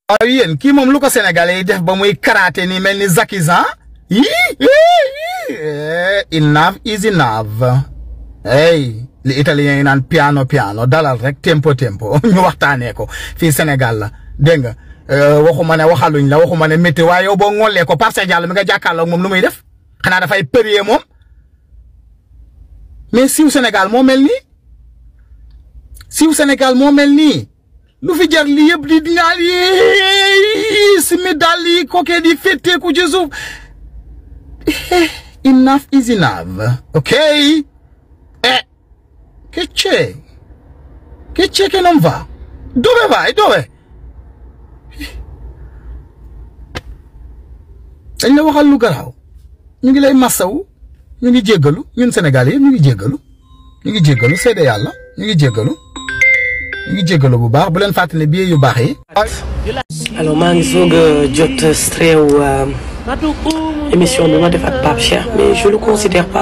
waaw yéen kii moom lu ko sénégalais yi def ba muy karaté ni mel ni Zakizan enough is enough. Hey, li italien yi naan piano piano dalal rek tempo tempo ñu waxtaanee ko fii Sénégal la dégg nga waxuma ne waxaluñ la waxuma ne métti waaye yow boo ngoolee ko Pape Cheikh Diallo mi nga jàkkaarloo moom lu muy def xanaa dafay périer moom mais siiw Sénégal moo mel nii siiw Sénégal moo mel nii lu fi jar li yëpp di ñaar yi simi dal yi kookee di fétteeku ci suuf enough is enough okay. Che c'è che non va? Dove vai? Dove? dañ la waxal lu garaaw ñu ngi lay massaw ñu ngi jéggalu ñun Sénégalais yi ñu ngi jéggalu seede yàlla ñu ngi jéggalu bu baax bu leen fàttali ne billet yu baax yi. alors maa ngi soog a jot strew émission bi ma def ak Pape Cheikh mais je le considère pas